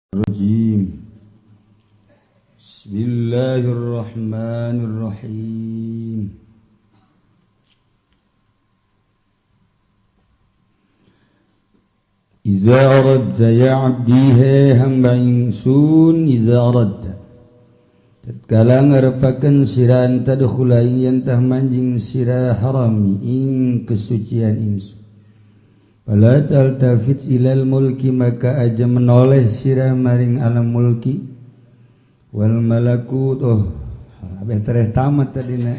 الرجيم. بسم الله الرحمن الرحيم. إذا أردت يا عبدي hamba ingsun, إذا أردت tatkala ngarepakeun sira tadkhula yen tah manjing sira harami ing kesucian ingsun, fala taltafit ilal mulki maka aja menoleh sira maring alam mulki wal malakut. Oh, abeh tereh tamat tadina.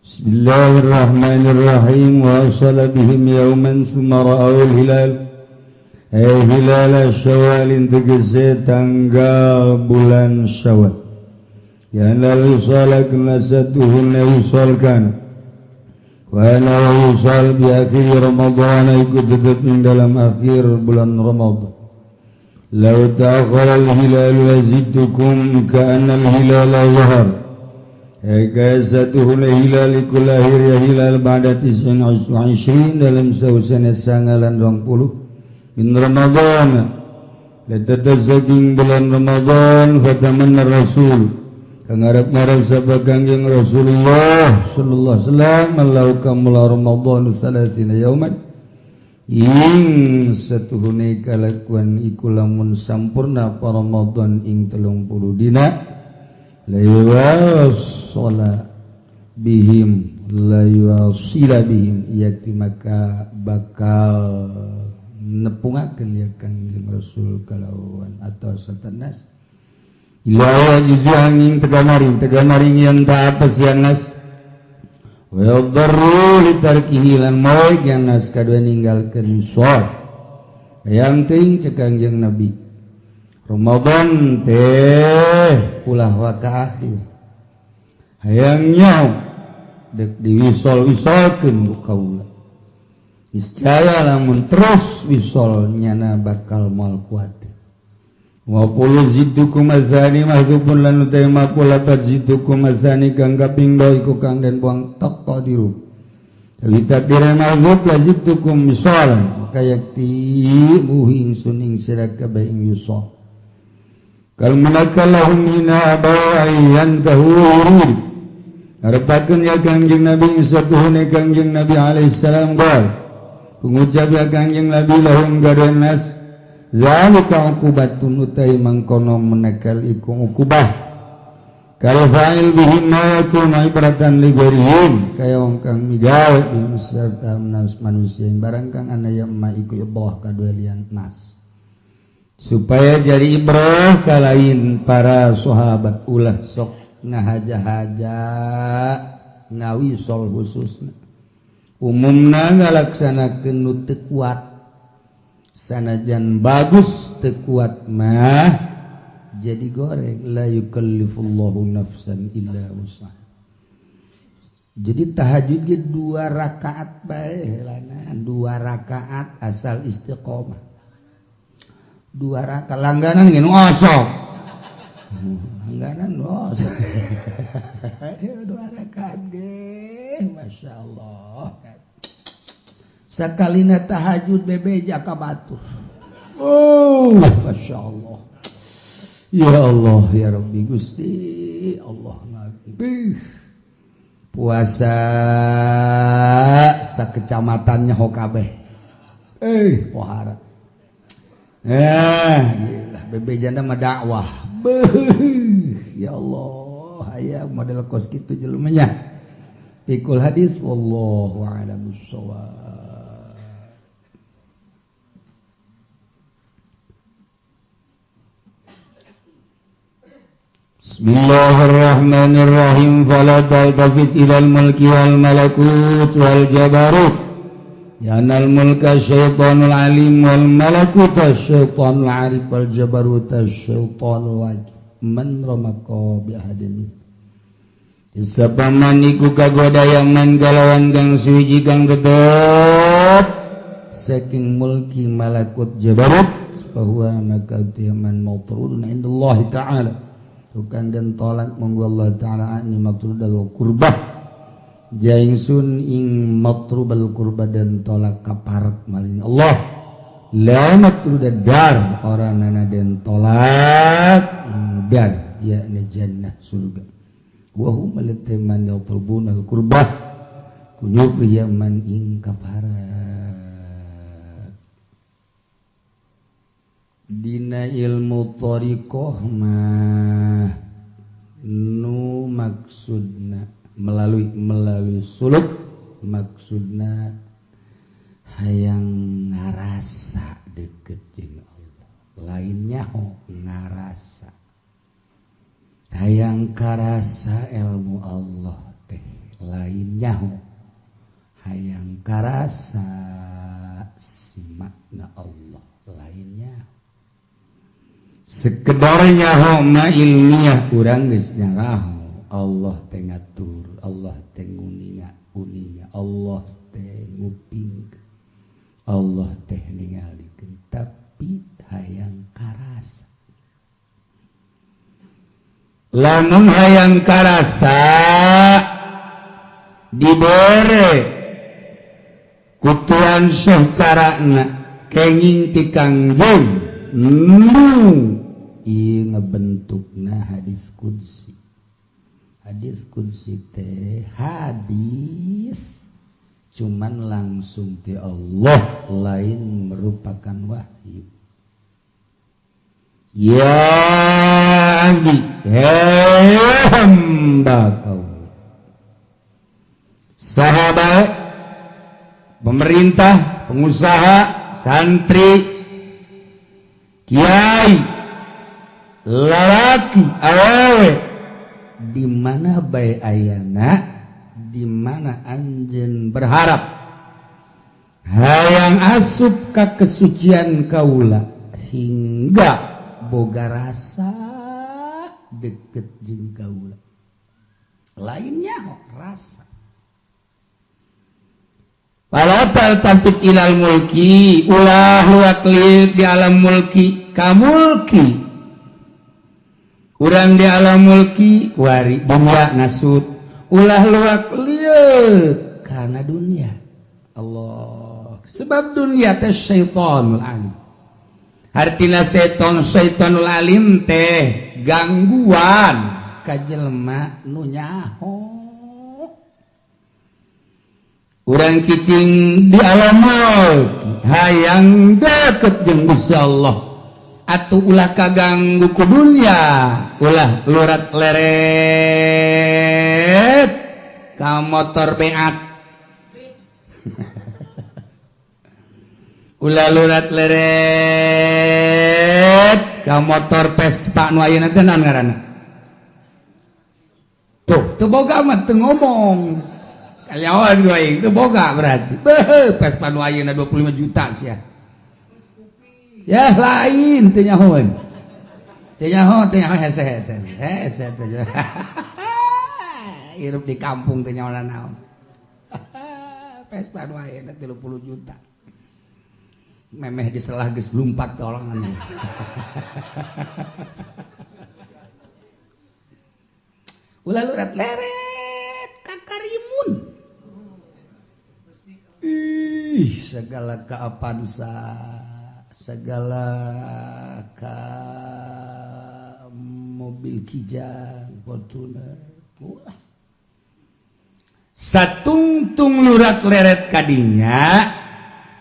Bismillahirrahmanirrahim. Wa wasala bihim yauman thumma ra'awul hilal. Ay hilal syawalin tegese tanggal bulan Syawal. Ya lalu wisala kena satuhun wisalkan. Wa la wisal bi akhir Ramadan ikut tetap dalam akhir bulan Ramadan. Law ta'akhkhara al-hilal lazidtukum ka'anna al-hilal zahar. Ay satuhun hilal iku lahir ya hilal ba'da 29 dalam sausana sangalan 20 min Ramadan. Tetap saking bulan Ramadan fatamanna Rasul ngarap-ngarap sapa Kangjeng Rasulullah sallallahu alaihi wasallam lau kamula Ramadan 30 yauman ing satuhune kalakuan iku lamun sampurna pa Ramadan ing 30 dina la bihim la yuwasila bihim yakti maka bakal nepungakeun ya Kangjeng Rasul kalawan atau satanas ila wajizu angin tegamaring yang tak apa siang nas wa yadarru litarkihi lan maoik yang nas kadua ninggalkeun sholat. Yang ting cek Kangjeng Nabi Ramadan teh ulah waka akhir hayang nyaho dek diwisol-wisolkeun ku kaula niscaya lamun terus wisol nyana bakal moal kuat. Wa qul ziddukum azani mahdzubun lan utai maqul lapat ziddukum azani kang kaping dua iku kang den buang taqdiru. Jadi takdir mahdzub la ziddukum misalan maka yakti muhi ingsun ing sira kabeh ing yusol. Kal munakalahum hina abayan tahurun. Arepakeun ya Kangjeng Nabi satuhune Kangjeng Nabi alaihi salam qol. Pengucap ya Kangjeng Nabi lahum gadan nas zalika uqubatun utai mangkono menekal iku uqubah kal fa'il bihim ma yakunu ibratan li ghairihim kaya wong kang migawe bihim serta manusia barang kang ana ya ma iku ibrah kadua lian nas supaya jadi ibrah kalain para sahabat ulah sok ngahaja-haja ngawisol khususna umumna ngalaksanakeun nu teu kuat sanajan bagus teu kuat mah jadi goreng la yukallifullahu nafsan illa wus'aha. Jadi tahajud ge 2 rakaat bae lana 2 rakaat asal istiqomah 2 rakaat langganan ge nu osok langganan osok 2 rakaat ge masyaallah. Sakalina tahajud bebeja ka batur. Oh, masya Allah. Ya Allah, ya Rabbi Gusti Allah ngabih. Puasa sakecamatannya ho kabeh. Pohara. Gila bebejana mah dakwah. Beuh, ya Allah, aya model kos kitu jelema nya. Pikul hadis wallahu a'lam bissawab. Bismillahirrahmanirrahim. Fala taltafit ilal mulki wal malakut wal jabarut. Ya anal mulka syaitanul alim wal malakut syaitanul arif wal jabarut syaitanul wajib. Man ramaka bi ahadin. Isapaman iku kagoda yang man galawan kang suci kang tetep saking mulki malakut jabarut bahwa maka man matrudun indallahi ta'ala. Bukan dan tolak monggo Allah ta'ala ani matrudal kurbah jaingsun ing matrubal kurba dan tolak kaparat maling Allah La matruda dar orang nana den tolak dar yakni jannah surga. Wa hum man yatlubuna al-qurbah kunyub ya man ing kafara. Dina ilmu thariqah mah nu maksudna melalui suluk maksudna hayang ngarasa deket jeung Allah, lainnya ho ngarasa hayang karasa ilmu Allah teh, lainnya ho hayang karasa si makna Allah, lainnya sekedarnya ho ma ilmiah urang geus nyaraho Allah teh ngatur, Allah teh nguninga uninga, Allah teh nguping, Allah teh ningalikeun, tapi hayang karasa. Lamun hayang karasa dibere kutuan syekh carana kenging ti Kangjeng nu ieu ngebentukna hadis qudsi. Hadis qudsi teh hadis cuman langsung ti Allah, lain merupakan wahyu. Ya abdi, hei hamba kau, sahabat, pemerintah, pengusaha, santri, kiai, lalaki, awewe, di mana bae ayana, di mana anjeun berharap hayang asup ka kesucian kaula hingga boga rasa deket jeung kaula, lainnya rasa. Fala taltafit ilal mulki, ulah luak-liuk di alam mulki kamulki. Urang di alam mulki kuari dunia ngasut, ulah luak liuk karena dunia Allah, sebab dunia teh syaitanul alim. Artina seton syaitanul alim teh gangguan ka jelema nu nyaho. Urang cicing di alam mulki hayang deket jeung Gusti Allah, atuh ulah kaganggu ku dunia, ulah lurat leret ka motor beat, ulah lurat leret ka motor Vespa nu ayeuna teh naon ngaranna tuh, teu boga mah teu ngomong kayawan gua aing teu boga berarti. Beuh, Vespa nu ayeuna 25 juta sia. Ya lain teu nyahoeun. Teu nyaho, teu nyaho hese teh. Hese teh. Hirup di kampung teu nyaho naon. Vespa nu ayeuna 30 juta. Memeh diselah geus lumpat tolongan. Ulah lurat leret ka karimun. Ih, segala ka Avanza, segala ka mobil Kijang, Fortuner. Ulah. Satungtung lurat leret kadinya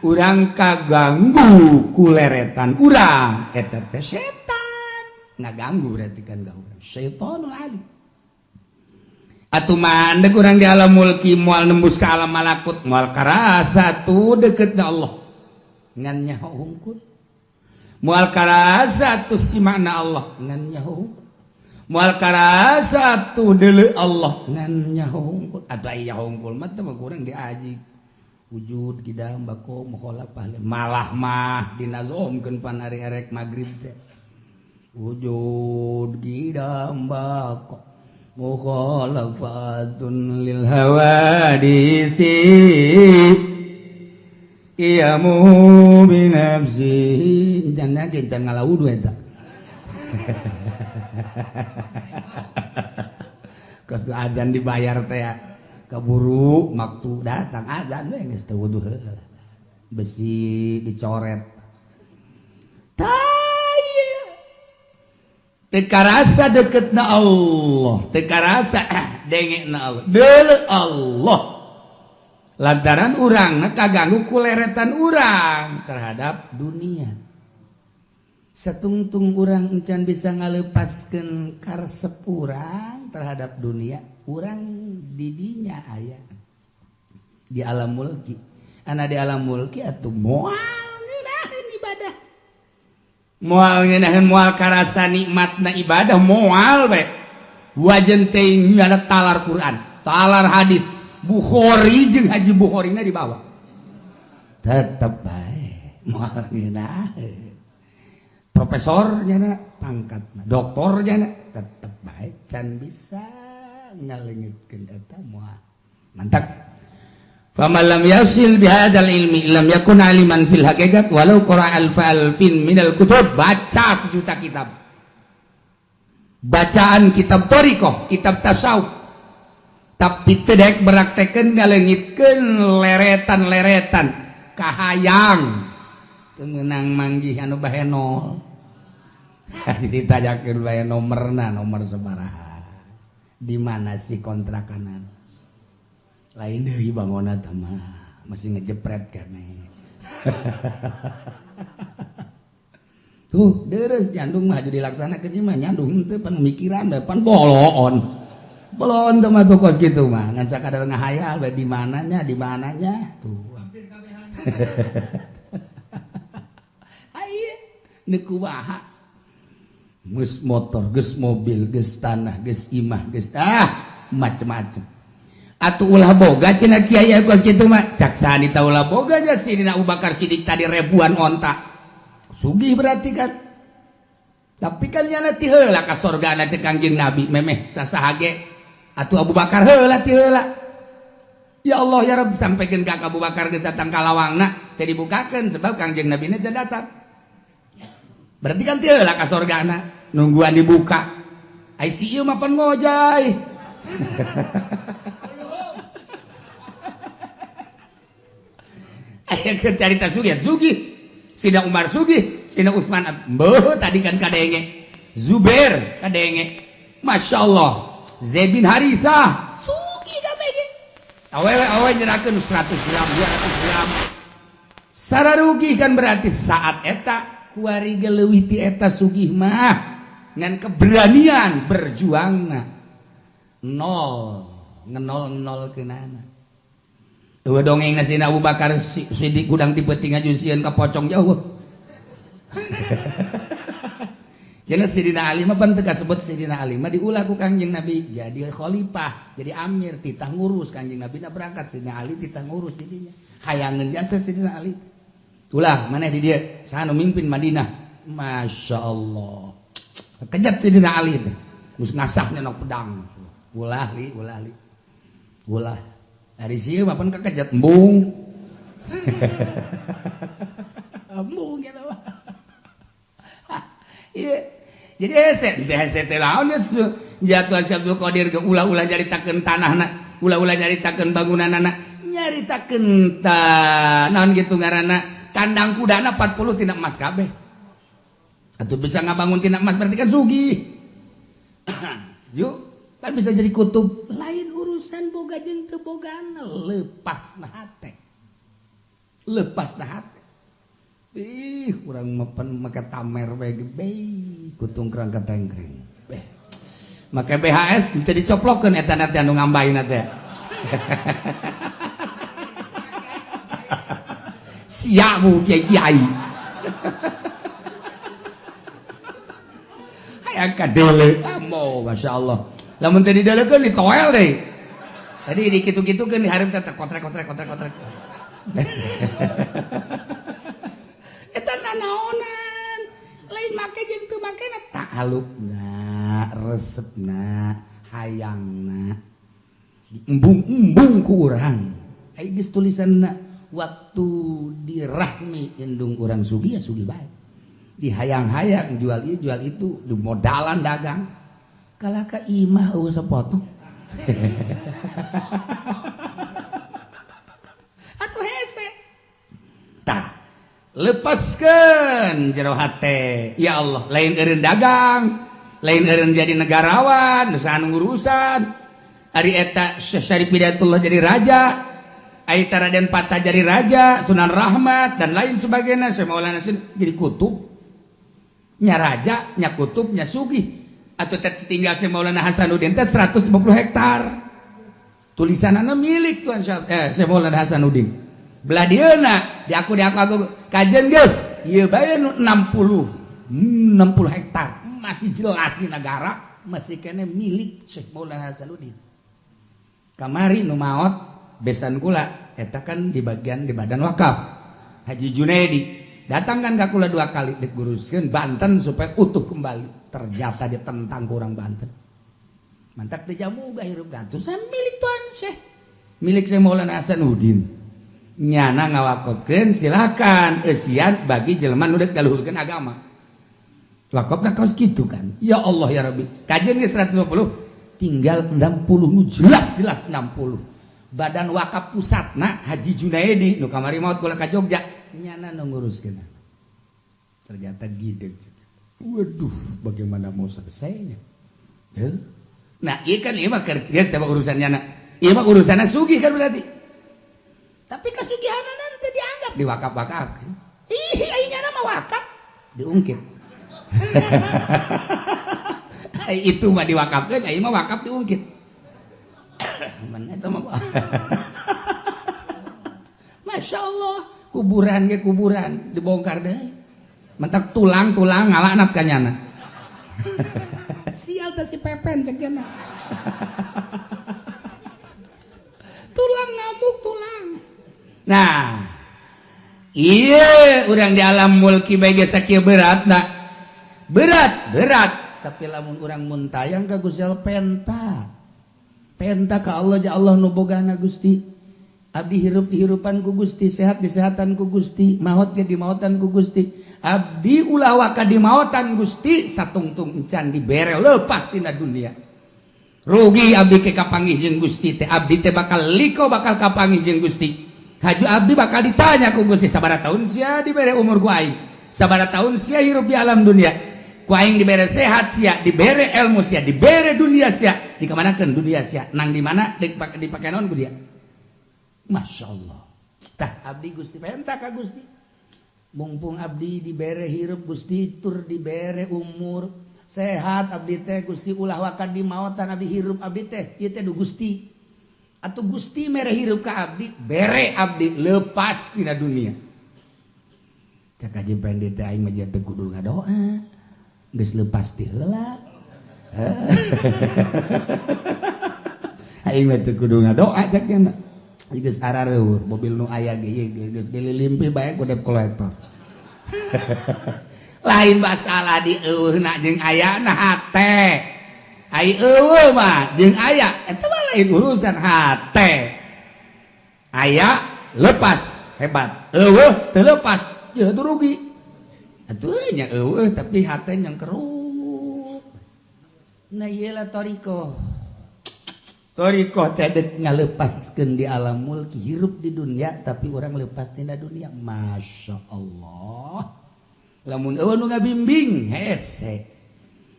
urang kaganggu ku leretan urang, eta teh setan ngaganggu berarti kan ka urang syaitanul alim. Atuh mandek urang di alam mulki moal nembus ka alam malakut, moal karasa tuh deket ka Allah ngan nyaho hungkul, moal karasa tuh si makna Allah ngan nyaho hungkul, moal karasa tuh deuleu Allah ngan nyaho hungkul. Atuh aya hungkul mah teh kurang diaji wujud kidam bako mukhalafah malah mah dinazomkeun pan ari erek magrib teh wujud kidam bako mukhalafatun lil hawadisi iyamu binafsi jangan jangan ngalawudu eta. Kos adzan dibayar teh kaburu waktu datang adzan we geus teu wudu heula, besi dicoret. Teu karasa deketna Allah, teu karasa dengekna Allah. Deuleu Allah. Lantaran urang kaganggu ku leretan urang terhadap dunia. Satungtung urang encan bisa ngalepaskeun karesep urang terhadap dunia, urang didinya aya di alam mulki. Ana di alam mulki atuh moal ngeunaheun ibadah. Moal ngeunaheun, moal karasa nikmatna ibadah, moal we. Wajen teh ada talar Quran, talar hadis, Bukhari jeung Haji Bukhorina dibawa. Tetep bae moal ngeunaheun. Profesor nyana pangkatna, doktor nyana tetep bae can bisa ngaleungitkeun eta moal. Mantap. Faman lam yasil bihadzal ilmi lam yakun aliman fil haqiqat walau qara'a alfa alfin minal kutub. Baca sejuta kitab. Bacaan kitab thariqah, kitab tasawuf. Tapi teu daek meraktekeun ngaleungitkeun leretan-leretan kahayang. Teu meunang manggih anu bahenol. Jadi ditanyakeun bae nomorna, nomor sabaraha. Di mana sih kontrakanan? Lain deui bangunna teh mah masih ngejepret kene. Tuh deres nyandung mah jadi dilaksanakeun ieu mah nyandung teu pan mikiran pan boloon. Boloon teh mah tuh kos kitu mah ngan sakadar ngahayal bae di mananya tuh. Aya nu kumaha geus motor, geus mobil, geus tanah, geus imah, geus macem-macem. Atuh ulah boga cenah kiai kos kitu mah. Cak sani ta ulah boga nya Sidina Abu Bakar Siddiq tadi ribuan onta. Sugih berarti kan. Tapi kan nyana ti heula ka sorgana cek Kangjeng Nabi memeh sasaha ge. Atuh Abu Bakar heula ti heula. Ya Allah ya Rabb sampaikan ka Abu Bakar geus datang ka lawangna teh dibukakeun sebab Kangjeng Nabi na can datang. Berarti kan ti heula ka sorgana nungguan dibuka. Ai si ieu mah pan ngojay. Aya keur carita sugih, sugih. Sina Umar sugih, Sina Utsman beuh tadi kan kadenge. Zubair kadenge. Masya Allah. Zaid bin Haritsah sugih kabeh ge. Awewe nyerakeun 100 gram, 200 gram. Sararugi kan berarti saat eta kuari ge leuwih ti eta sugih mah ngan keberanian berjuangna. Nol, ngenol-nol keunana. Eueuh dongeng Sina Abu Bakar Siddiq gudang ti peuting aju sieun ka pocong jauh. Cenah Sidina Ali mah pan teu kasebut Sidina Ali mah diulah ku Kangjeng Nabi jadi khalifah, jadi amir titah ngurus Kangjeng Nabi na berangkat Sidina Ali titah ngurus didinya. Hayangeun jasa Sidina Ali. Ulah maneh di dieu saha nu mimpin Madinah. Masya Allah. Kejat Sidina Ali teh. Geus ngasahnya nok pedang. Ulah li, ulah li. Ulah. Dari sini mah pan kekejat embung. Embung gitu mah. Iya. Jadi hese, teh hese teh laon jatuh Syekh Abdul Qadir ge ulah-ulah nyaritakeun tanahna, ulah-ulah nyaritakeun bangunanana, nyaritakeun naon gitu ngaranna, kandang kudana 40 tina emas kabeh. Atuh bisa ngabangun tina emas berarti kan sugih. Yuk, kan bisa jadi kutub lain urusan boga jeung teu bogana, lepas na hate. Lepas na hate. Ih, urang mah make tamer we ge kutungkrang katengkring. Beh. Make BHS teu dicoplokkeun eta na teh anu ngambaina teh. Sia mu kiai-kiai. Hayang kadele amo masyaallah. Lamun teu didelekeun ditoel deui. Tadi di kitu-kitukeun di hareup teh kotrek kotrek kotrek kotrek. Eta nanaonan. Lain make jeung teu makena ta'alukna, resepna, hayangna. Embung-embung ku urang. Ai geus tulisanna waktu dirahmi indung urang sugih ya sugih bae. Dihayang-hayang jual ieu jual itu, di modalan dagang. Kalah ka imah eueuh sapotong. Atuh hese. Tah, lepaskeun jero hate. Ya Allah, lain eureun dagang, Lain eureun jadi negarawan, nu saha nu ngurusan. Ari eta Syekh Syarif Hidayatullah jadi raja, Ari Raden Patah jadi raja, Sunan Rahmat dan lain sebagainya, Syekh Maulana jadi kutub. Nya raja, nya kutub, nya sugih. Atau tinggal Syekh Maulana Hasanuddin teh 150 hektar. Tulisanana milik Tuan Syekh Maulana Hasanuddin. Belah dieuna diaku aku kajen geus, ieu bae nu 60 hektar masih jelas di negara, masih kene milik Syekh Maulana Hasanuddin. Kamari nu maot besan kula eta kan di bagian di badan wakaf Haji Junaidi datang kan ka kula dua kali dek nguruskeun Banten supaya utuh kembali. Ternyata dia tentang kurang Banten mantak dijamu gak hirup gantu saya milik Tuan Syekh, milik Syekh Maulana Hasanuddin. Nyana ngawakofkeun silakan eusian bagi jelema nu dek galuhurkeun agama. Wakofna kaos kitu kan. Ya Allah ya Rabbi. Kajian ge 150 tinggal 60 nu jelas-jelas 60. Badan wakaf pusatna Haji Junaidi nu kamari maot kula ka Jogja nyana nu nguruskeun. Ternyata gideg. Waduh, bagaimana mau selesainya? Ya. Nah, ieu kan ieu mah geus teh urusan nyana. Ieu mah urusanna sugih kan berarti. Tapi kasugihanan nanti dianggap diwakaf-wakaf. Ih, ai nyana mah wakaf diungkit. Itu mah diwakafkeun, ai mah wakaf diungkit. Mana eta mah. Masya Allah, kuburan ge kuburan dibongkar deui. Mentak tulang-tulang ngalaknat ka nyana. Sial teh si Pepen cek nyana. Tulang ngamuk tulang. Nah, iya urang di alam mulki bae geus sakieu berat nah. Berat, berat. Tapi lamun urang muntayang ka Gusti Allah penta. Penta ka Allah ja Allah nu bogana Gusti. Abdi hirup dihirupan ku Gusti, sehat disehatan ku Gusti, maot ge dimaotan ku Gusti. Abdi ulah waka dimaotan Gusti, satungtung encan dibere lepas tina dunia. Rugi abdi ke kapanggih jeung Gusti teh, abdi teh bakal liko bakal kapanggih jeung Gusti. Haju abdi bakal ditanya ku Gusti, sabaraha tahun sia dibere umur ku aing? Sabaraha tahun sia hirup di alam dunia? Ku aing dibere sehat sia, dibere ilmu sia, dibere dunia sia. Dikamanakeun dunia sia? Nang di mana dipake naon ku dia? Masya Allah. Tah abdi Gusti penta ka Gusti. Mumpung abdi dibere hirup Gusti, tur dibere umur sehat abdi teh Gusti, ulah wakan di maotan abdi hirup abdi teh ieu teh du Gusti. Atuh Gusti mere hirup ka abdi, bere abdi lepas tina dunia. Cak Haji Pendi teh aing mah teu kudu ngadoa. Geus lepas ti heula. Aing mah teu kudu ngadoa cak nya. Geus arareuweuh mobil nu aya ge geus dililimpi bae ku debt collector. Lain masalah di eueuhna jeung ayana hate. Ai eueuh mah jeung aya eta mah lain urusan hate. Aya lepas hebat, eueuh teu lepas ya teu rugi. Atuh nya eueuh tapi hate yang keruh. Nah ieu lah thariqah. Thariqah teh dek ngalepaskeun di alam mulki, hirup di dunia tapi orang lepas tina dunia. Masya Allah. Lamun eueuh nu ngabimbing hese.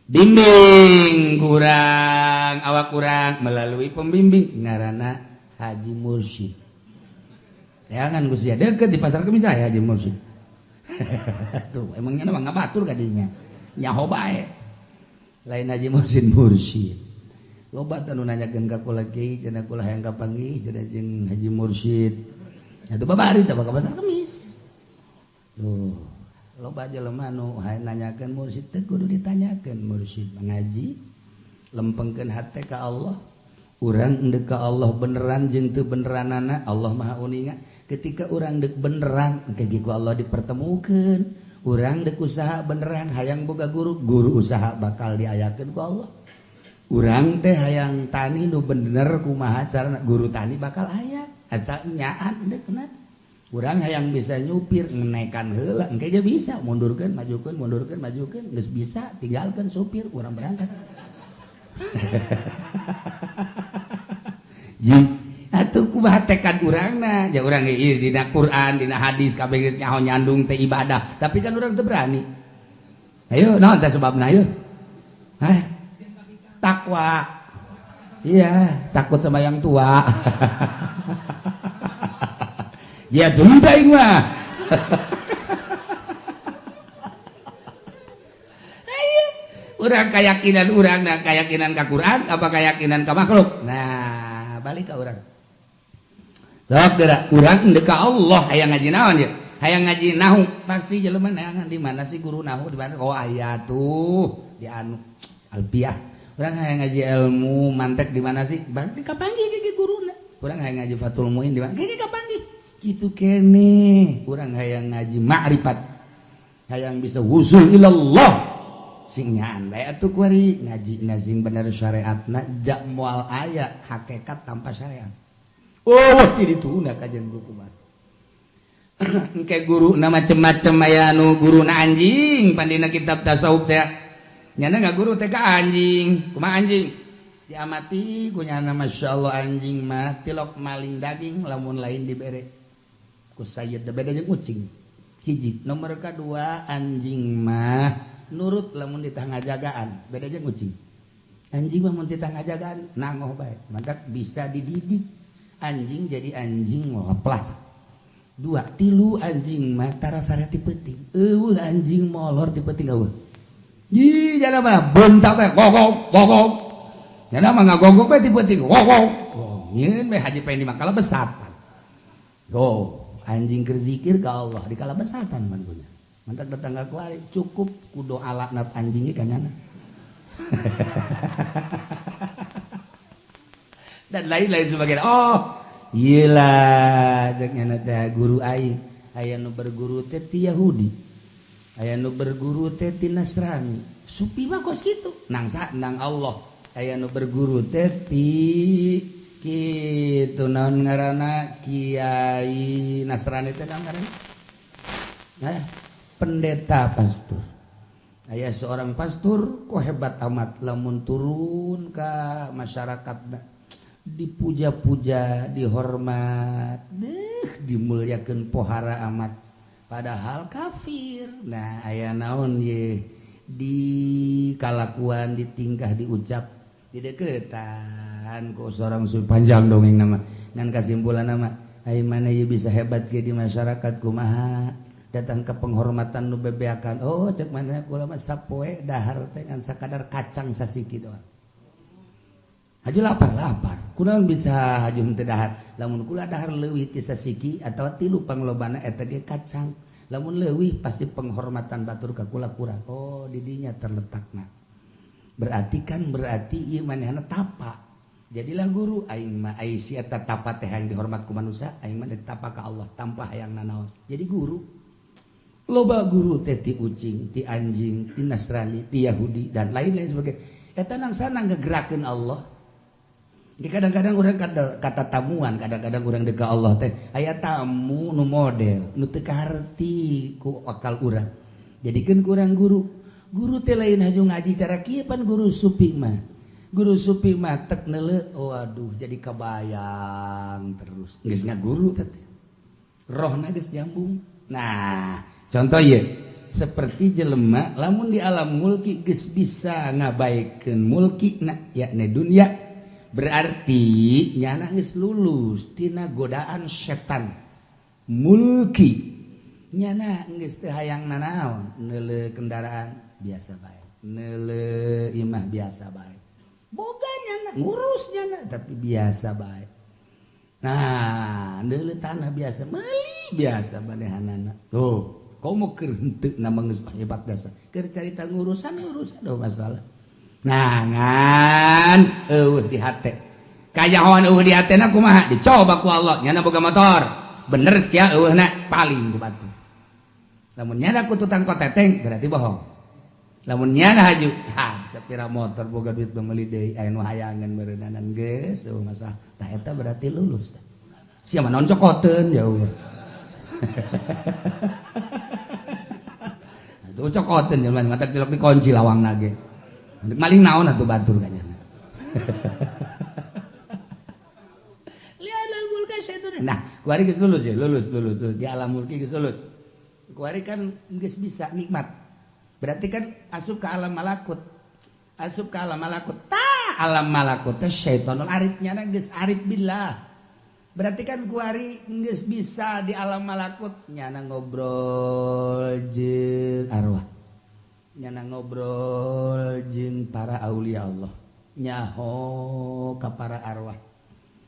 Bimbing kurang, awak kurang melalui pembimbing ngaranna Haji Mursyid. Jangan Gusti deket di pasar Kemis saya Haji Mursyid. Tuh emangnya mah ngabatur kadinya. Nyaho bae. Lain Haji Mursyid Mursyid. Loba teh nu nanyakeun ka kula kiai cenah kula hayang kapanggih cenah jeung Haji Mursyid. Atuh babari teh ka pasar Kemis. Tuh, loba jelema nu hayang nanyakeun mursyid teh kudu ditanyakeun mursyid ngaji lempengkeun hate ka Allah. Urang endek ka Allah beneran jeung teu beneranana Allah Maha Uninga. Ketika urang dek beneran engke ku Allah dipertemukeun. Urang dek usaha beneran hayang boga guru, guru usaha bakal diayakeun ku Allah. Urang teh hayang tani nu bener kumaha carana guru tani bakal aya asal nyaan deukna. Urang hayang bisa nyupir ngenekan heula engke ge bisa mundurkeun majukeun mundurkeun majukeun geus bisa tinggalkeun supir urang berangkat. Ji atuh kumaha tekad urangna ja urang ge dina Quran dina hadis kabeh geus nyaho nyandung teh ibadah tapi kan urang teu berani. Ayo naon teh sebabna ayo? Hah? Takwa. Iya, takut sama yang tua. Ya dulu aing mah. Urang keyakinan urang nah keyakinan ka Quran apa keyakinan ka makhluk. Nah, balik ka urang. Sok geura urang endek ka Allah hayang ngaji naon ya? Hayang ngaji nahu pasti jelema neangan di mana sih guru nahu di mana? Oh aya tuh di anu Albiah. Urang hayang ngaji ilmu mantek di mana sih? Berarti kapanggih ge guruna. Urang hayang ngaji Fathul Muin di mana? Ge kapanggih. Kitu keneh. Urang hayang ngaji ma'rifat. Hayang bisa wusul ilallah. Sing nyaan bae atuh kuari ngaji sing bener syariatna jak moal aya hakikat tanpa syariat. Oh, ti dituna kajian buku mah. Engke guruna macem-macem aya nu guruna anjing pandina kitab tasawuf teh. Nyana guru teh ka anjing, kumaha anjing? Diamati ku nyana masyaallah anjing mah tilok maling daging lamun lain dibere. Ku sayyid beda jeung ucing. Hiji, nomor kadua anjing mah nurut lamun ditah ngajagaan, beda jeung ucing. Anjing mah mun ditah ngajagaan nangoh bae, mantap bisa dididik. Anjing jadi anjing leplah. Dua, tilu anjing mah tara sare ti peuting. Eueuh anjing molor ti peuting eueuh. Ih, jana mah bentak bae gogok gogok. Jana mah ngagogok bae ti peuting gogok. Oh, nyeun bae haji pengen dimakala besatan. Oh, anjing keur zikir ka Allah di kala besatan man punya. Mantak tetangga kuari cukup ku doa laknat anjingnya ka nyana. Dan lain-lain sebagainya. Oh, iyalah cek nyana teh guru aing. Aya nu berguru teh ti Yahudi. Aya nu berguru teh ti Nasrani. Supi mah kos kitu. Nang sa nang Allah. Aya nu berguru teh ti kitu naon ngaranna Kiai Nasrani teh naon ngaranna? Nah, pendeta pastor. Aya seorang pastor kok hebat amat lamun turun ka masyarakat dipuja-puja, dihormat, deh dimuliakeun pohara amat. Padahal kafir. Nah, aya naon ye di kalakuan, ditingkah, diucap, dideketan ku seorang sufi panjang dongeng nama. Ngan kasimpulan nama, ai mana ye bisa hebat ge di masyarakat kumaha? Datang ke penghormatan nu bebeakan. Oh, cek mana kula mah sapoe dahar teh ngan sakadar kacang sasiki doang. Haju lapar-lapar. Kunaon bisa haju henteu dahar? Lamun kula dahar leuwih ti sasiki atawa tilu panglobana eta ge kacang. Lamun leuwih pasti penghormatan batur ka kula kurang. Oh, di dinya terletakna. Berarti kan berarti ieu manehna tapa. Jadilah guru aing mah ai si eta tapa teh hayang dihormat ku manusia, aing mah ditapa ka Allah tanpa hayang nanaon. Jadi guru. Loba guru teh ti ucing, ti anjing, ti Nasrani, ti Yahudi dan lain-lain sebagainya. Eta nangsana ngegerakeun Allah. Jadi kadang-kadang orang kata tamuan, kadang-kadang orang deka Allah teh aya tamu nu model, nu teu kaharti ku akal urang. Jadikeun kurang guru. Guru teh lain haju ngaji cara kieu pan guru supi mah. Guru supi mah tek neuleuh, waduh jadi kabayang terus. Geus ngaguru teh. Rohna geus nyambung. Nah, contoh ieu seperti jelema lamun di alam mulki geus bisa ngabaikeun mulki na yakni dunya. Berarti nyana geus lulus tina godaan setan mulki. Nyana geus teu hayang nanaon, neuleuh kendaraan biasa bae, neuleuh imah biasa bae. Boga nyana, ngurus nyana tapi biasa bae. Nah, neuleuh tanah biasa, meuli biasa manehanana. Tuh, komo keur henteu na geus hebat dasar. Keur carita ngurusan-ngurusan do masalah. Nah, ngan eueuh di hate. Kajahoan eueuh di hatena kumaha? Dicoba ku Allah, nyana boga motor. Bener sia eueuhna paling ku batu. Lamun nyana ku tutang koteteng berarti bohong. Lamun nyana haju, ha sapira motor boga duit meuli deui aya nu hayangan meureunana geus eueuh masalah. Tah eta berarti lulus. Sia mah naon cokoteun ya eueuh. Atuh cokoteun jelema mata tilok dikunci lawangna ge. Maling naon atuh batur kanyana. Lihat mulka syaitan. Nah, kuari geus lulus ya, lulus. Di alam mulki geus lulus. Kuari kan geus bisa nikmat. Berarti kan asup ke alam malakut. Asup ka alam malakut. Ta alam malakut teh syaitonul arif nyana geus arif billah. Berarti kan kuari geus bisa di alam malakut nyana ngobrol jeung arwah. Nyana ngobrol jeung para aulia Allah. Nyaho ka para arwah.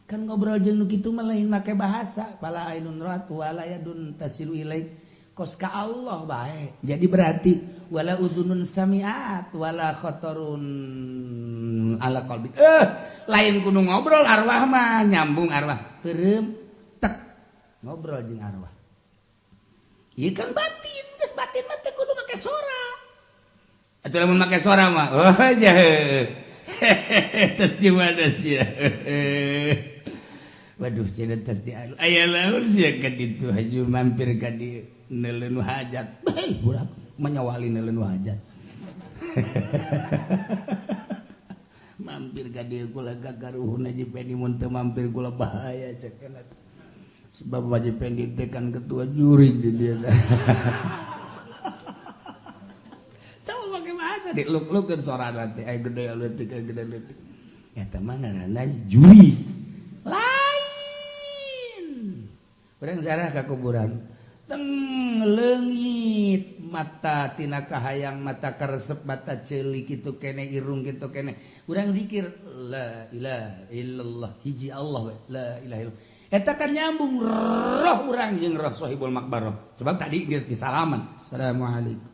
Kan ngobrol jeung nu kitu mah lain make bahasa, fala ainun ra'at wala yadun tasilu ilaik. Kos ka Allah bae. Jadi berarti wala udhunun samiat wala khatarun ala qalbi. Lain kudu ngobrol arwah mah nyambung arwah. Peureum tek ngobrol jeung arwah. Ieu kan batin, geus batin mah teu kudu make sora. Atuh lamun make sora mah oh jahe. Tes di mana sia? Waduh cenah tes di anu. Aya lamun sia ka ditu haju mampir ka dieu neuleun hajat. Hei budak menyawali neuleun hajat. Mampir ka dieu kula gagaruhun Haji Pendi mun teu mampir kula bahaya cek kana. Sebab Haji Pendi teh kan ketua juri di dieu. Tahu make bahasa diluk-lukeun sorana teh aya gede leutik aya gede leutik. Eta mah ngaranna juri. Lain. Urang zarah ka kuburan. Teng leungit mata tina kahayang mata karesep mata ceuli kitu kene irung kitu kene urang zikir la ilaha illallah hiji Allah we la ilaha illallah eta kan nyambung roh urang jeung roh sahibul makbarah sebab tadi geus disalaman assalamualaikum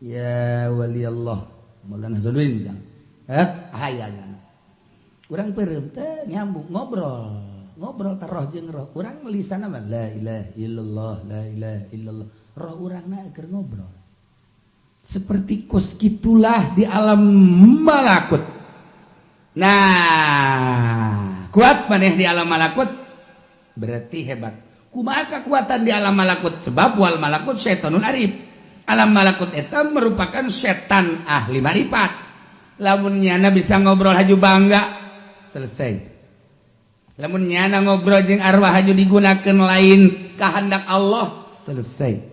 ya wali Allah Maulana Hasanuddin misalnya hayanya urang peureum teh nyambung ngobrol ngobrol teh roh jeung roh urang lisanna mah la ilaha illallah la ilaha illallah roh urangna keur ngobrol seperti kos kitulah di alam malakut. Nah kuat maneh di alam malakut berarti hebat. Kumaha kekuatan di alam malakut? Sebab wal malakut syaitonul arif. Alam malakut eta merupakan setan ahli marifat. Lamun nyana bisa ngobrol haju bangga selesai. Lamun nyana ngobrol jeung arwah haju digunakeun lain kahandak Allah selesai.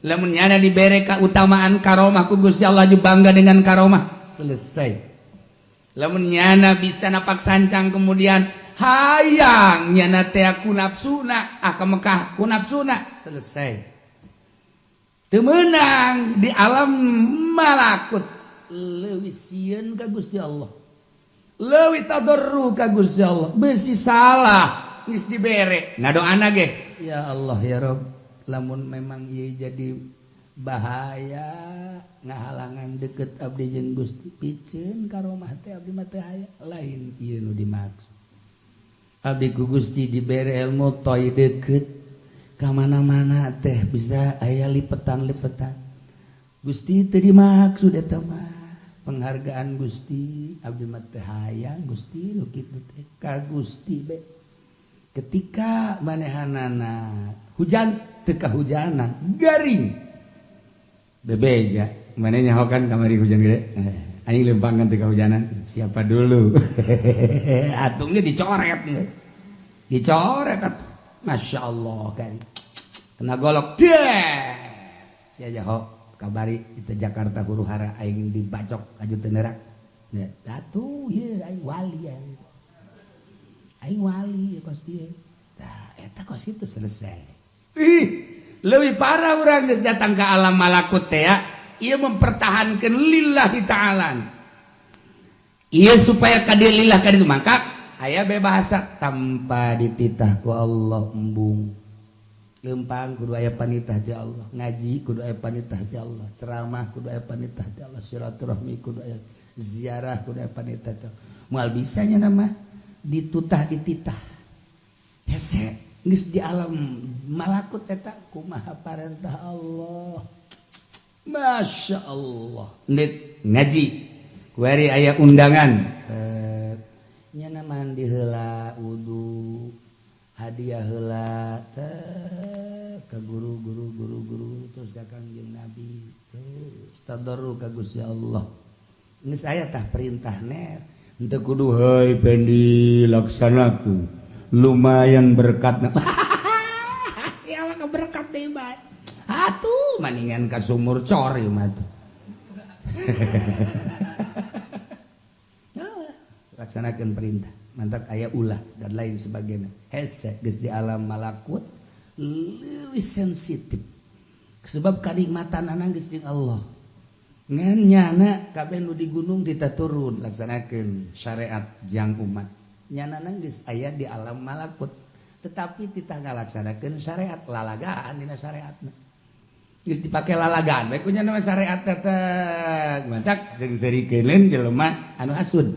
Lamun nyana dibere kautamaan karomah ku Gusti Allah haju bangga dengan karomah selesai. Lamun nyana bisa napak sancang kemudian hayang nyana teh ku nafsuna ah ka Mekah ku nafsuna selesai. Teu meunang di alam malakut leuwih sieun ka Gusti Allah. Leuwih tadarru ka Gusti Allah. Besi salah geus dibere. Ngadoana ge ya Allah ya Rabb lamun memang ieu jadi bahaya ngahalangan deket abdi jeung Gusti piceun karomah teh abdi mah teu aya lain ieu nu dimaksud. Abdi ku Gusti dibere ilmu toy deket ka mana-mana teh bisa aya lipetan-lipetan. Gusti teu dimaksud eta mah penghargaan Gusti abdi mah teu hayang Gusti nu kitu teh ka Gusti be. Ketika manehanana hujan teu kahujanan garing bebeja maneh nyaho kan kamari hujan gede aing lempangan teu kahujanan siapa dulu atungnya dicoret dicoret atuh Masya Allah garing kena golok deh sia jaho kabari itu Jakarta huru hara aing dibacok aju teu nerak atuh ieu aing wali aing wali kos ieu tah eta kos kitu selesai. Ih leuwih parah urang geus datang ke alam malakut teh ya ieu mempertahankeun lillahi ta'ala ieu supaya ka dieu lillah ka ditu mangka aya be bahasa tanpa dititah ku Allah embung lempang kudu aya panitah ti Allah ngaji kudu aya panitah ti Allah ceramah kudu aya panitah ti Allah silaturahmi kudu aya ziarah kudu aya panitah ti Allah moal bisa nya mah ditutah dititah hese geus di alam malakut eta kumaha parentah Allah Masya Allah ndit ngaji kuari aya undangan nyana mandi heula wudu hadiah heula teh ka guru guru guru guru terus ka Kangjeng Nabi terus tadarru ka Gusti Allah geus aya tah perintah ner henteu kudu heuy Pendi laksanakeun lumayan berkat. Siapa keberkat deui bae atuh maningan ka sumur cor ieu mah tuh. Laksanakeun perintah. Mantak aya ulah dan lain sebagainya. Hese geus di alam malakut leuwih sensitif. Sebab kanikmatanana geus jeung Allah. Ngan nyana kabeh nu di gunung tita turun laksanakeun syariat jang umat. Nyana geus aya di alam malakut tetapi tita ngalaksanakeun syariat lalagaan dina syariatna. Geus dipake lalagaan bae ku nyana mah syariat teh. Mantak seung-seurikeun jelema anu hasud.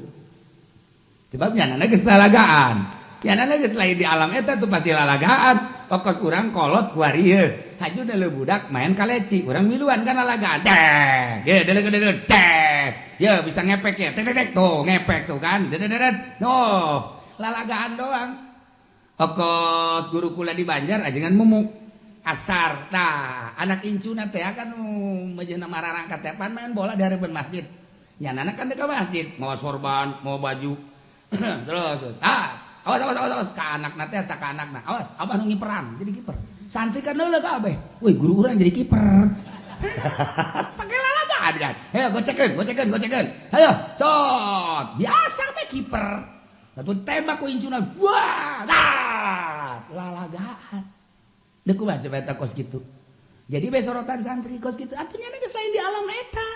Sebab nyana geus lalagaan. Nyana geus lain di alam eta tuh pasti lalagaan. Okos urang kolot kuari ieu. Haju deuleu budak main kaleci, urang miluan kan lalagaan. Teh, ye deuleu teh. Ye bisa ngepek ya. Tek tek tuh ngepek tuh kan. Dedet. Noh, lalagaan doang. Okos guru kula di Banjar ajengan mumu asar. Tah, anak incuna teh kan mejeuna mararangkat teh pan main bola di hareupeun masjid. Nyanana kan deuk ka masjid, mawa sorban, mawa baju. Terus, awas awas awas awas ka anakna teh ka anakna. Awas, abah nu ngiperan jadi kiper. Santri kan leuleuh kabeh. Woi, guru urang jadi kiper. Pake lalagaan kan. Ayo gocekeun, gocekeun, gocekeun. Ayo, cot. Biasa we kiper. Atuh tembak ku incuna. Wah, lalagaan. Deuk kumaha coba eta kos kitu. Jadi be sorotan santri kos kitu. Atuh nya geus lain di alam eta.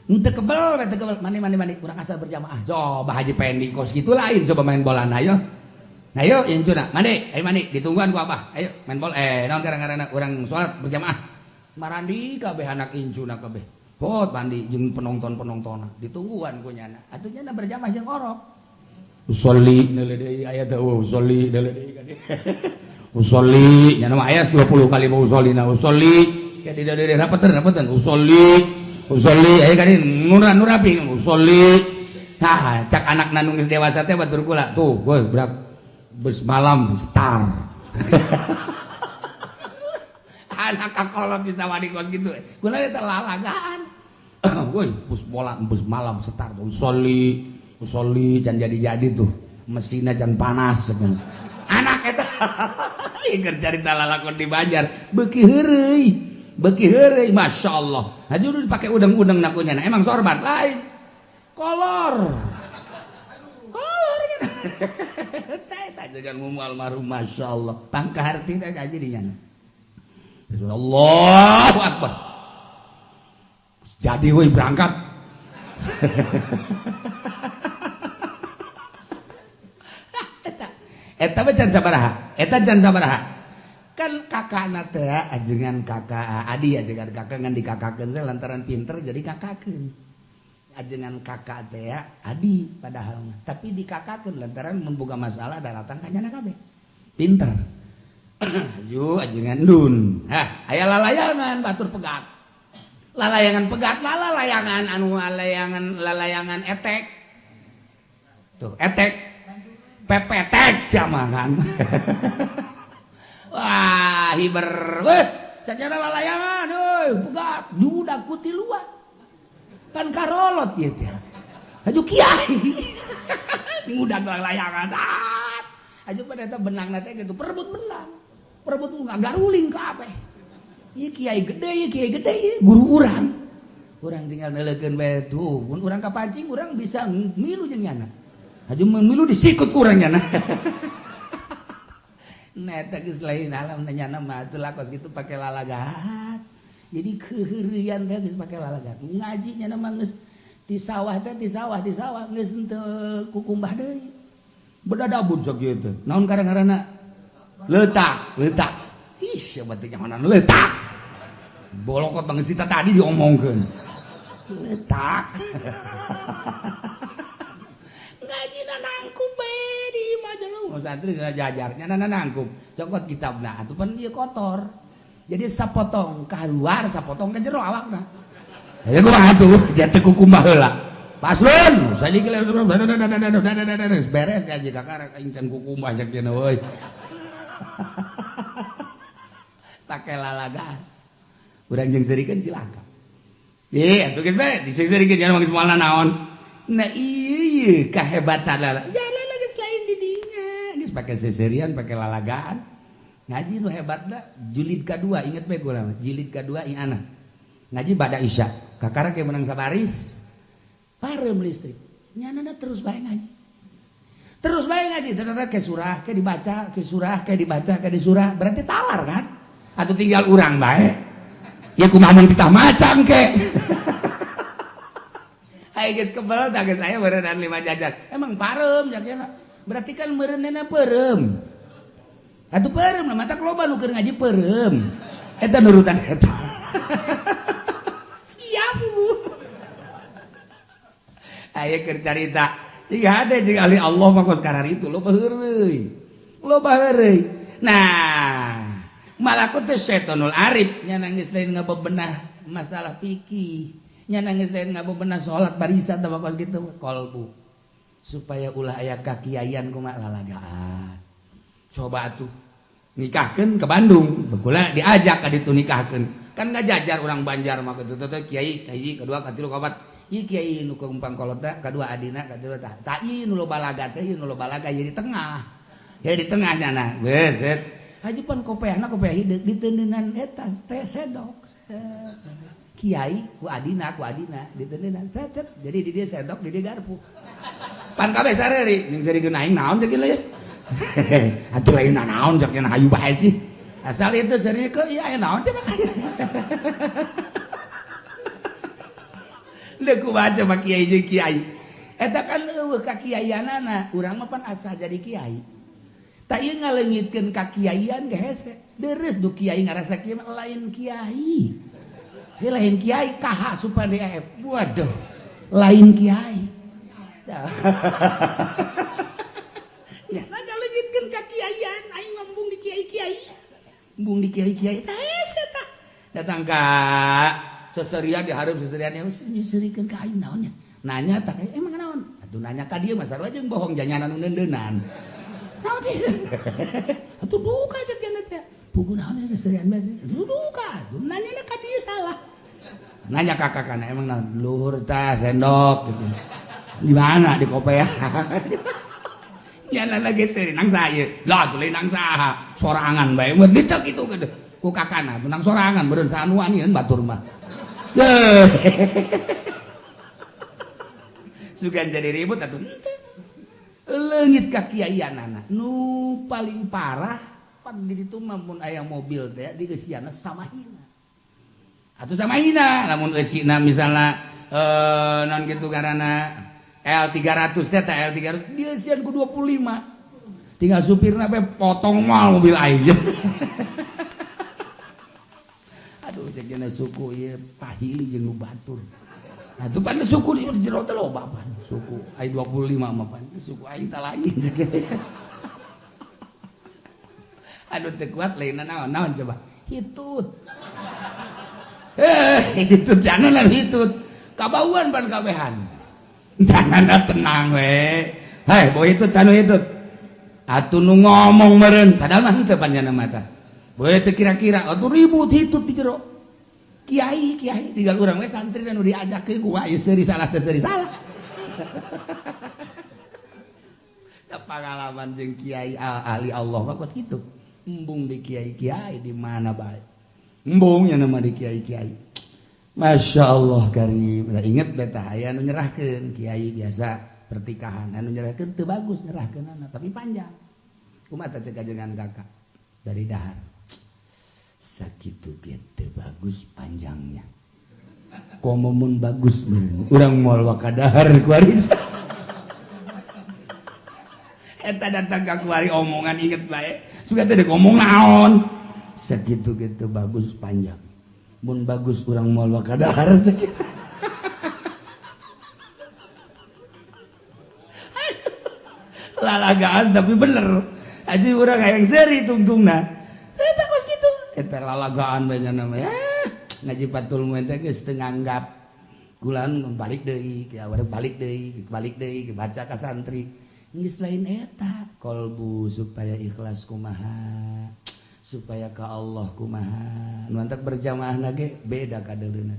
Henteu kebel, teu kebel. Mandi mandi mandi urang asal berjamaah. Coba Haji Pendi kos kitu lain coba main bola na ayo. Ayo incuna, mandi, ayo mandi, ditungguan ku abah. Ayo main bola, naon gara-gara urang salat berjamaah. Marandi kabeh anak incuna kabeh. Hot mandi jeung penonton-penontonna. Ditungguan ku nyana. Atuh nyana berjamaah jeung orok. Usolli deuleu deui aya teh usolli deuleu deui ka dieu. Usolli nyana mah aya 20 kali mau usolli na usolli. Ka dieu deui rapeteun rapeteun usolli. Usolli aya ka dieu nurapi usolli. Tah cak anakna nu geus dewasa teh batur kula tuh goy brak bes malam star. Anak kakolot bisa wani kos gitu. Kula eta lalagaan. Woi, bus bola bus malam star usolli, usolli can jadi-jadi tuh. Mesinna can panas cenah. Anak eta ieu keur carita lalakon di Banjar, beuki heureuy. Beuki heureuy, masyaallah. Hayu dipake udeng-udeng na kunyana. Emang sorban lain. Kolor. Eta jangan ngomong almarhum masyaallah. Pangka hartina kaji di nyana. Allahu akbar. Jadi woi berangkat. Eta mah can sabaraha? Eta can sabaraha? Kan kakakna teh ajengan kakak adi ajengan kakak ngan dikakakeun saya lantaran pinter jadi kakakeun. Ajengan kakak teh adi padahal mah tapi dikakakeun lantaran mun boga masalah datang ka nyana kabeh. Pinter. Aju ajengan dun. Hah, aya lalayangan batur pegat. Lalayangan pegat lalayangan anu lalayangan lalayangan etek. Tuh, etek. Pepetek sia mah kan. Wah, hiber. Weh, cacana lalayangan euy, pegat diudak ku tiluan. Pan karolot ieu teh. Haju kiai. Ngudag lalayangan. Haju pada eta benangna teh kitu perebut benang. Perebut ngagaruling kabeh. Ieu kiai gede, ieu kiai gede, ieu guru urang. Urang tinggal neuleukeun bae tuh, mun urang kapancing urang bisa ngilu jeung nyana. Haju milu disikut ku urang nyana. Nah eta geus lain alam nyana mah atuh lakos kitu pake lalagaan. Jadi keheureuyan teh geus pake lalagaan. Ngaji nyana mah geus di sawah teh di sawah di sawah geus henteu kukumbah deui. Bedadabun sakieu teh. Naon karang-karana? Leutak, leutak. Ih, sia teh nyahonan leutak. Bolokot bang geus tadi diomongkeun. Leutak. Ngaji na nangkup bae di imah jelema. Santri jajarnya na nangkup. Cokot kitabna atuh pan ieu kotor. Jadi sapotong keluar, sapotong ke jero awakna. Ya kumaha atuh, jatuh kukumbah heula. Paslon, saiki beres ngaji kakak aing can kukumbah cek dina euy. Pake lalagaan. Urang jeung seurikeun cilaka. Ih, atuh geus bae diseurikeun jangan geus moal naon. Nah ieu kahebatan lala. Ya lala geus lain di dinya. Geus pake seserian, pake lalagaan. Ngaji nu hebatna jilid kadua, inget bae kula mah. Jilid kadua ieu ana. Ngaji bada isya. Kakara ke menang sabaris. Parem listrik. Nyanana terus bae ngaji. Terus bae ngaji terus ke surah ke dibaca ke surah ke dibaca ke disurah berarti talar kan? Atau tinggal urang bae. Ya kumaha mun kita macam ke. Hai geus kebel tah geus aya meureunana 5 jajan. Emang pareum jakena. Berarti kan meureunana peureum. Atuh peureum lah matak loba nu keur ngaji peureum. Eta nurutan eta. Siap Bu. Aya keur carita. Sing hade jeung ahli Allah mah kos karar itu loba heureuy. Loba heureuy. Nah, malakut teh setanul arif nya nangis lain ngabebenah masalah fikih. Nya nangis lain ngabebenah salat barisan tah kos kitu kolbu. Supaya ulah aya kakiaian kumaha lalagaan. Coba atuh nikahkeun ke Bandung, begula diajak ka ditu nikahkeun. Kan ngajajar urang Banjar mah kitu teh kiai, hiji, kedua, katilu, kaopat. Ieu kiai nu kumpang kolot teh, kadua adina, katilu tah. Tah ieu nu loba laga teh, ieu nu loba laga ieu di tengah. Ya di tengah nyana. Beset. Haji pan kopeahna kopeah hideung diteuneunan eta teh sedok. Kiai ku adina diteuneunan. Cet cet. Jadi di dieu sendok, di dieu garpu. Pan kabeh sareri jeung sarikeun aing naon cek ieu. Atuh lain naon cek hayu bae sih. Asal itu seri ke ieu aya naon cenah. Leuh kumaha coba kiai jeung kiai. Eta kan eueuh ka kiaianana, urang mah pan asa jadi kiai. Tak ieu ngaleungitkeun ka kiaian ge hese. Deres du kiai ngarasa kieu lain kiai. Ieu lain kiai KH supaya DF. Waduh, lain kiai. Ya ngaleungitkeun ka kiaian, aing mah embung di kiai-kiai. Embung di kiai-kiai tah hese tah. Datang ka seserian dihareup seserian nyeuseurikeun ka aing naon nya. Nanya tah emang naon? Atuh nanya ka dieu mah sarua jeung bohong janyanan nu neundeunan. Naon sih? Atuh duka cek cenah teh. Pugu naon seserian bae. Duka. Nanya ka dieu salah. Nanya ka kakana emang naon? Luhur tah sendok gitu. Di mana di kopeah? Nyana lagi seuri nang saha? Lah atuh lain nang saha. Sorangan bae mun ditek kitu geuh. Ku kakana menang sorangan meureun sanuan batur mah. Sugan jadi ribut atuh henteu. Leungit ka kiaianana. Nu paling parah pan di ditu mah mun aya mobil teh dieusiana samahina. Atuh samahina lamun eusina misalna non kitu ngaranna L300 teh L300 dieusian ku 25. Tinggal supirna bae potong mal mobil aing. Aduh cek cenah suku ieu pahili jeung nu batur. Nah itu pan suku di jero teh loba pan suku ai 25 mah pan suku aing tah lain. Aduh teu kuat lainna naon naon coba hitut. Hitut jangan lah hitut. Kabauan pan kabehan. Jangan tenang we. Hei boy hitut sanu hitut. Atuh nu ngomong meureun padahal mah henteu panjana mata. Boy teu kira-kira atuh ribut hitut di jero. Kiai kiai tinggal urang we santri nu diajak ke gua ieu seuri salah teu seuri salah. Da pangalaman jeung kiai ahli Allah mah kos kitu. Embung di kiai-kiai di mana bae. Embung nya mah di kiai-kiai. Masya Allah karim. Lah inget beta aya nu nyerahkeun kiai biasa pertikahan anu nyerahkeun teu bagus nyerahkeunana tapi panjang. Kumaha teh cek ajengan kakak dari dahar. Sakitu ge teu bagus panjangnya. Komo mun bagus meureun urang moal wakadahar kuari. Eta datang ka kuari omongan inget bae. Suka teh dek omong naon. Sakitu ge teu bagus panjang. Mun bagus urang moal wakadahar cek. Lalagaan tapi bener. Aji urang hayang seuri tungtungna. Eta kos kitu. Eta lalagaan bae nya mah. Ngaji patul mun teh geus teu nganggap. Kulan balik deui, balik deui, balik deui baca ka santri. Geus lain eta kolbu supaya ikhlas kumaha, supaya ka Allah kumaha. Nu antak berjamaah ge beda kadeuleuna.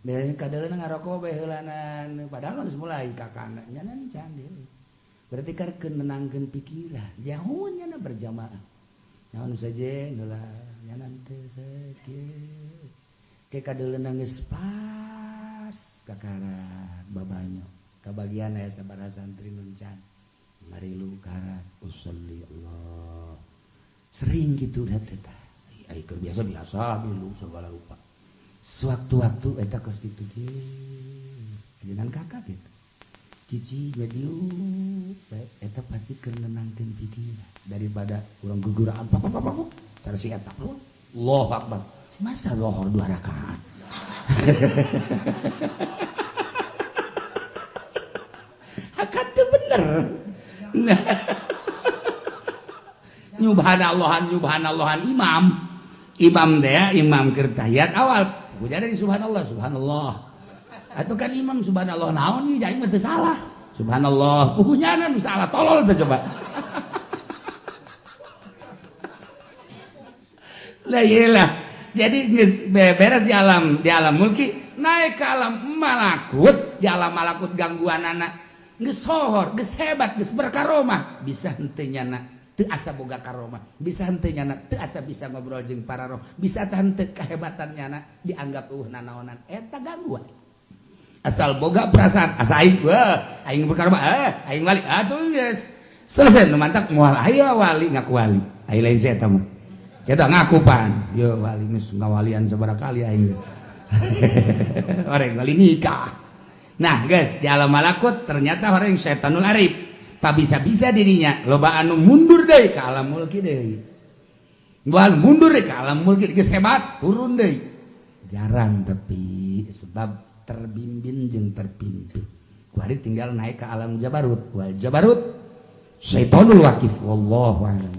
Bedanya kadeuleuna ngarokok bae heulanan, padahal geus mulai kakana nya can deui. Berarti keur nenangkeun pikiran, jauh nya berjamaah. Naon saja heula nya teh sakieu. Ke kadeuleuna geus pas kakara babanyo. Kabagian aya sabaraha santri nu can. Marilu karat usolli Allah. Sering gitu lihat eta. Ai keur biasa-biasa milu segala rupa. Sewaktu-waktu eta kos kitu ge. Ajenan kakak gitu. Cici jadi eta pasti keur nenangkeun pikiran daripada urang geguraan pak pak pak cara si eta. Allahu Akbar. Masa lohor 2 rakaat. Hakat teu bener. Nah. Nyubhanallahan imam. Imam teh imam keur tahiyat awal. Kudu di subhanallah, subhanallah. Atuh kan imam subhanallah naon ieu jadi mah teu salah. Subhanallah, pugunyana nu salah tolol teh coba. Lah iyalah. Jadi geus beres di alam mulki, naik ke alam malakut, di alam malakut gangguanana geus sohor, geus hebat, geus berkaromah, bisa henteu nyana teu asa boga karomah, bisa henteu nyana teu asa bisa ngobrol jeung para roh, bisa henteu kehebatan nyana dianggap eueuh nanaonan, eta gangguan. Asal boga perasaan, asa aing wah, aing berkaromah, aing wali, atuh geus selesai nu mantak moal aya wali ngaku wali, ai lain si eta mah. Kita ngaku pan, yo wali geus ngawalian sabaraha kali aing. Orang wali nikah. Nah, guys, di alam malakut ternyata orang setanul arif. Pa bisa-bisa dirinya loba anu mundur deui ka alam mulki deui. Moal mundur deui ka alam mulki geus hebat, turun deui. Jarang tapi sebab terbimbing jeung terpimpin. Kuari tinggal naik ke alam jabarut. Wal jabarut syaitonul waqif wallahu a'lam.